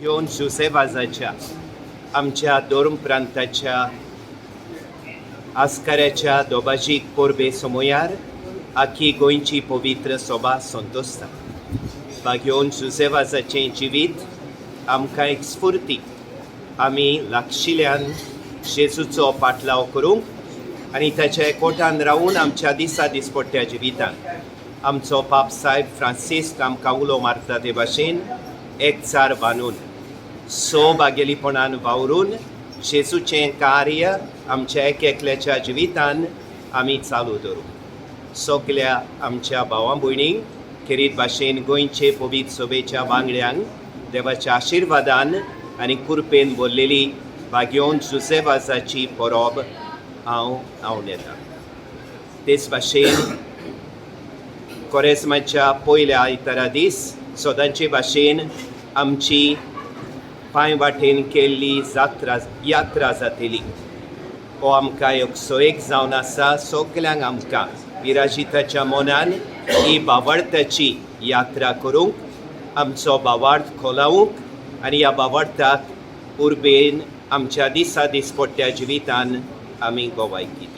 घेवन जुसेवाजाच्या आमच्या धर्म प्रांताच्या आस्काऱ्याच्या दोबाजीक परबे समयार आखी गोंयची पवित्र सोबा संतोसता. बागेवन जुसेवाजाचें जिवीत आमकां एक स्फुर्ती आमी लागशिल्ल्यान जेजूचो पाटलाव करूंक आनी ताच्या एकवटान रावून आमच्या दिसा दिसपट्ट्या जिवितान आमचो पाप साहेब फ्रांसिस्क आमकां उलो मारता ते भाशेन एकचार बांदून सौभागेलीपणान वावरून जेजूचें कार्य आमच्या एक एकल्याच्या जिवितान आमी चालू दवरूं. सगल्या आमच्या भावां भयणींक, खेरीत भाशेन गोंयचे पवित्र सभेच्या वांगड्यांक देवाच्या आशिर्वादान आनी कृपेन भरलेली भाग्योन जुसेवाजाची परब हांव आंवडेतां. तेच भाशेन कोरेस्माच्या पयल्या आयतारा दीस सदांचे भाशेन आमची पांय वाटेन केल्ली जात्रा यात्रा जातली. हो आमकां एक सोयेक जावन आसा. सगल्यांक आमकां विराजिताच्या मनान ही भावार्थाची यात्रा करूंक, आमचो भावार्थ खोलावूंक आनी ह्या भावार्थाक उर्बेन आमच्या दिसा दिसपट्ट्या जिवितान आमी गोवाय केली.